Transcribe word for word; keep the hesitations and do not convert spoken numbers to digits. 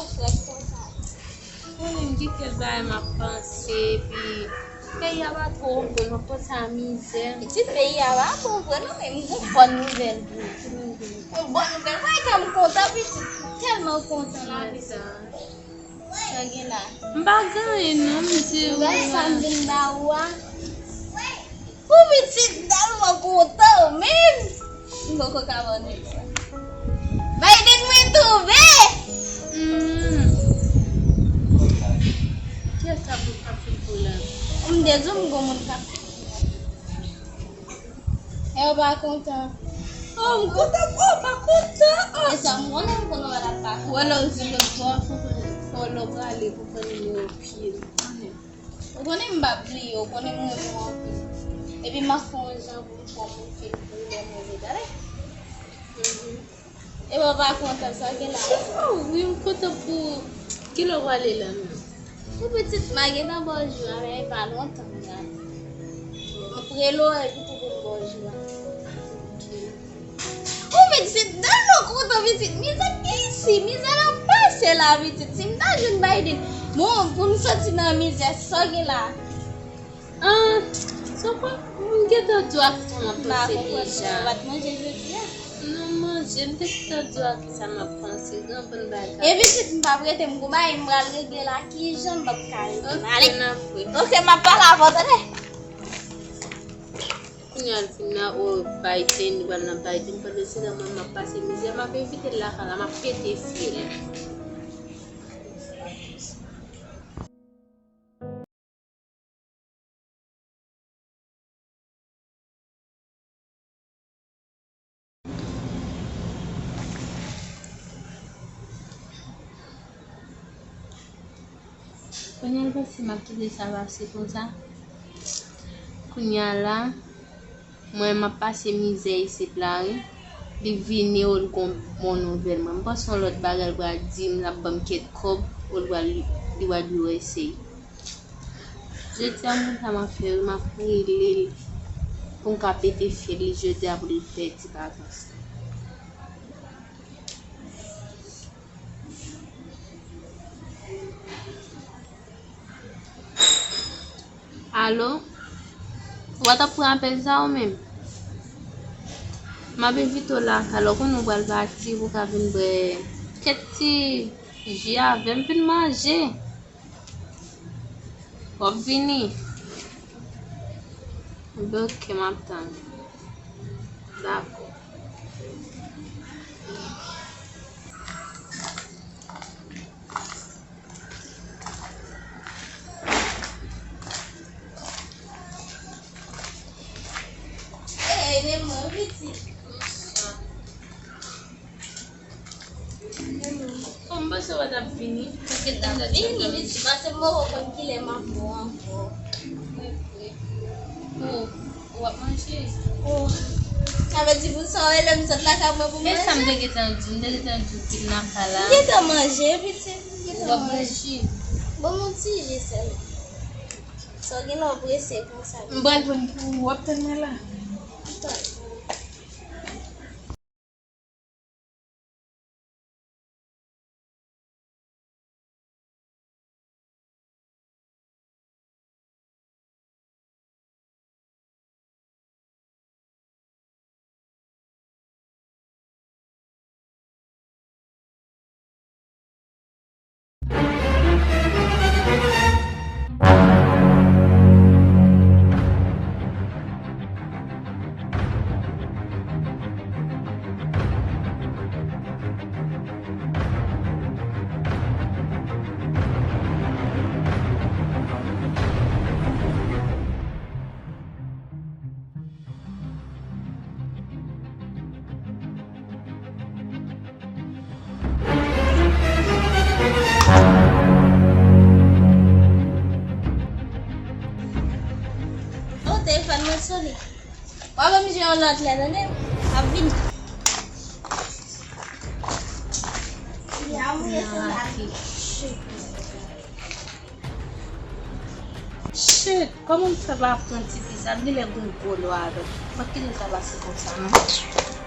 Frèt konsa. Mwen menm gen kèk bagay m ap panse, epi peyi a pa twò bon, m ap panse a mizè. Pitit, peyi a pa bon vre non, men m gon bòn nouvèl pou ou. Yon bòn nouvèl. Wè kè m kontan, pitit. M tèlman kontan la, pitit. Sa gen la. M pa gen anyen non, m di ou. Gade sa m vin ba ou a. Pou pitit m tèlman kontan, men m poko ka ba w nèg sa. Biden mwen twouve! Hmm. Kiyès sa pou k ap fin pou la? M te di w m gon moun k ap fin pou la. E w pa kontan? Oh, m kontan, oh, m pa kontan. Oh. E sa, m konnen m konnen w pa kontan. Wè lè w di lòt fwa, fò lè w prale pou pran nimewo pye l. Ou konnen m p ap bliye, ou konnen m renmen w anpil. Epi m ap fè yon jan pou m fè w konfyans pou lè mwen vle tande. Mhm. Epi w pa kontan sa gen la. Oh, wi, m kontan pou ou. Kilè w prale la menm? Ou pitit, m a gentan ba w jou a, men e pa lontan m prale. M ap rele w epi tou pou m ba w jou a. Ou pitit, dan nou kontan pitit. Mizè k gen isi, mizè la pase la pitit. Si m ta jwenn Biden, bon, pou m soti nan mizè, sa gen la. Ah, sa kwa, m gentan di w a kisa m ap panse deja. M pa konprann, ou pa t manje jodi a? Non, m manje, m te gentan di w a kisa m ap panse. Gen anpil bagay. E pitit, m p ap rete, m gon bagay m pral regle la, kijan m p ap ka rete? Ok, n ap wè. Ok, m ap pale avè w, tande? Kounye a l fin nan, o, Biden, li pral nan Biden. Pandan se tan, mwen, m ap pase mizè, m ap evite l lakay la, m ap pete fye l. Kounye a l panse m ap kite sa pase konsa. Kounye a la, mwen m ap pase mizè isit la, wi. Li vini, o, l gon bon nouvèl mwen. M panse yon lòt bagay l pral di m, l ap ban m kèk kòb, o, l pral, li pral U S A. Jodi a, moun sa m ap fè, wi, m ap rele l pou m ka pete fye l jodi a pou li pèdi vakans. Alo? Ou pa t ap pran apèl sa ou menm? M ap envite w lakay la, ou konnen ou pral pati, pou w ka vin bwè kèk ti ji avè m, vin manje. W ap vini? Ebyen, ok, m ap tann. Dakò. Ey, men mwen pitit. Bon, m panse w pa t ap vini. Ou gentan vini, pitit, paske m poko konn kilè m ap bon ankò. Wi, wi. O, w ap manje? O. Sa vle di pou sa w rele m sot lakay mwen pou manje? E sa m te gentan di w, m te gentan di w vin lakay la. M gentan manje, pitit, m gentan manje. Ou ap bwè ji? Ban m yon ti ji sèlman. Sa w gen lè w prese konsa? M pral pran pou ou, w ap tann mwen la. O, telefòn mwen sone. W a ban m jwe yon lòt lè, tande? M ap vini. Ya, mwen se la. Shit, kòman m fè pa pran ti fi sa? Li genlè gon gwo lwa avè l. Mwen kite sa pase konsa, non.